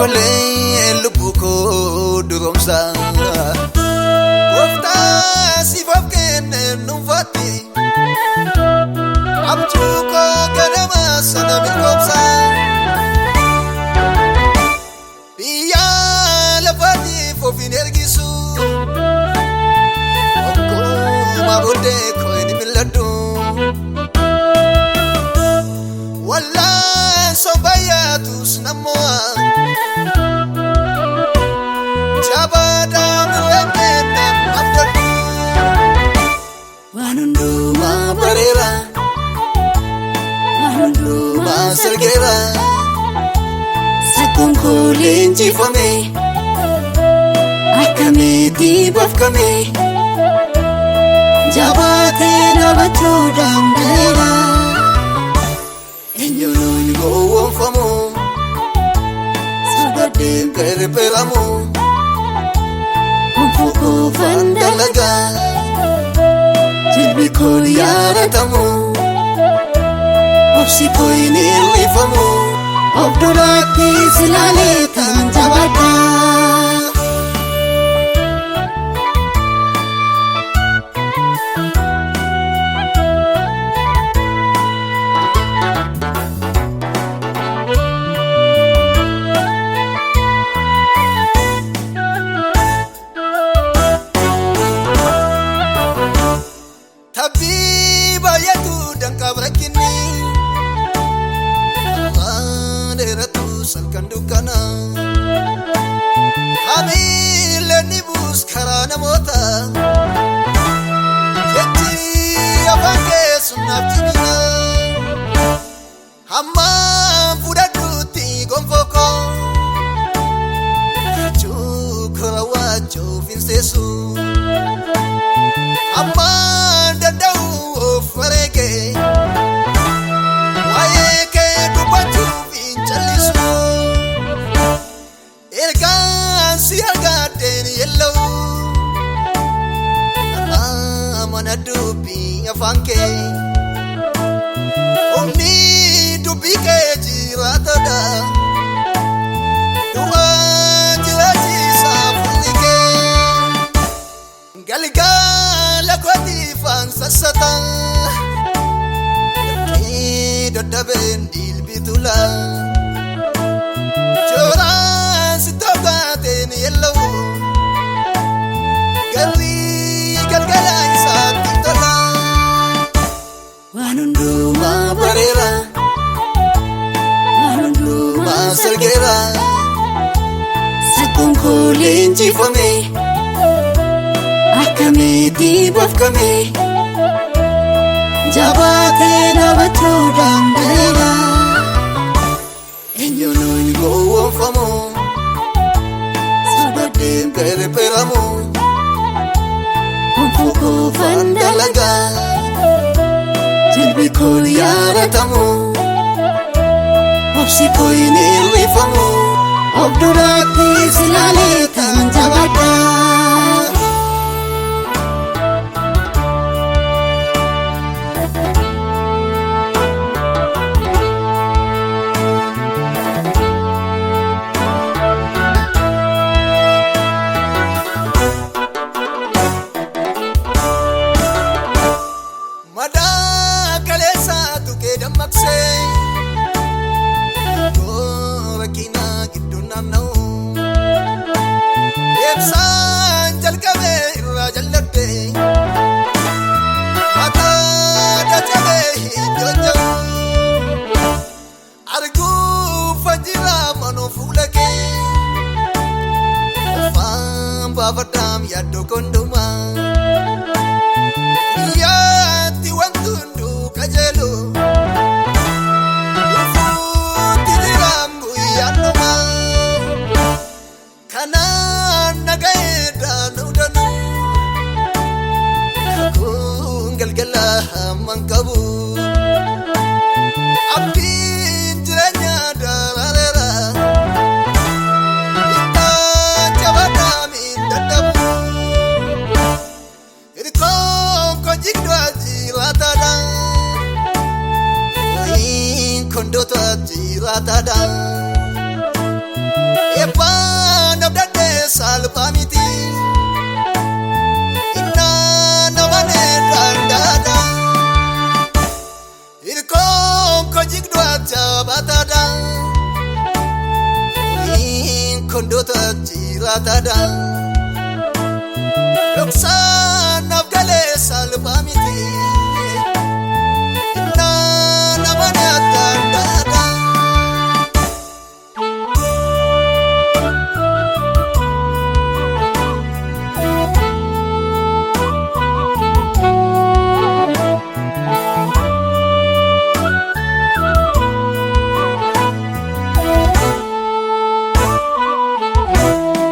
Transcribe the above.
Dabalee lubbuu koo duromsa. Gooftaa siif of kenne dhuunfaatti. Abjuu koo ganama sana milkoomsa. Biyya lafaatiif of hin ergisu. Okkuma booddee koo hin mil'adhu. Wallaan bayyaatus namo'a. Jabaadhaan mirreennaan abdadhu. Waan hundumaa bareera. Waan hundumaa sargeera. Sakkoon koo leenjifame. Akka meetii bafkame. Jabaatee dhaabachuu danda'eera. Eenyuun gowwoomfamu. Sodaadheen perperamu. Gonfoo koofan dalagaa. Jilbi koon yaadatamu. Obsi koo hin hir'ifamu. Of duraatti silaalee kan jabaadha. Tabbii baay'atu danqaaf rakkinni. Afaan dheeratu salkan dukkana. Hamiileen ni buus karaa namoota. Jechi afaan keessu naaf cimina. Hammaan fudhadhuutti gonfoo koo. Jechuu kora waachuuf hin seesu. Hammaan danda'u of wareege. Waa'ee kee dubbachuuf hin callisu. Ergaan si argadheen yella'u. Mana dubbii afaan kee. Humni dubbii kee jiraatadha. Du'aa jiraachisaa fuulli kee. Galgala kootiifaan sassata. Dafqee dadhabeen dilbii tula. Jooraan si tolfaateen yella'u. Galli galgala isaatti tola. Waan hundumaa Bareera waan hundumaa sargeera. Sakkoon koo Leenjifame akka meetii bafkame. Jabaatee dhaabachuu danda'eera. Eenyuun hin gowwoomfamu. Sodaadheen perperamu. Gonfoo koofan Dalagaa jilbi koon yaadatamu. Obsi koo Hin hir'ifamu. Of duraatti silaalee kan jabaadha. Madaa kaleessaa tuqee dammaqsee. Iddoo rakkinaa gidduu naanna'u. Deemsaan jalqabee irraa jalladhe. Mataa dachabee hin jojja'u. Arguuf jira manuu fuula kee. Afaan baafadhaam yaaddoo kondomaa. Guyyaatti wanti hunduu qajeelu. Dhufuutti jiraam guyyaan dhumaa. Kanaan nagahee daanuu danuu. Kakuun galgala hamman qabu. Abdiin jireenya daraareera. Ittaan jabaadhaan hin dadhabu. Hirkoon koo jigduu jiraataadha. Ho'iin kondoota jiraataadha. Eebbaan abdadhee salphaa miti. Innaa nama danda'aadha. Hirkoon koo jigduu jabaataadha. Horiin kondoota jiraataadha.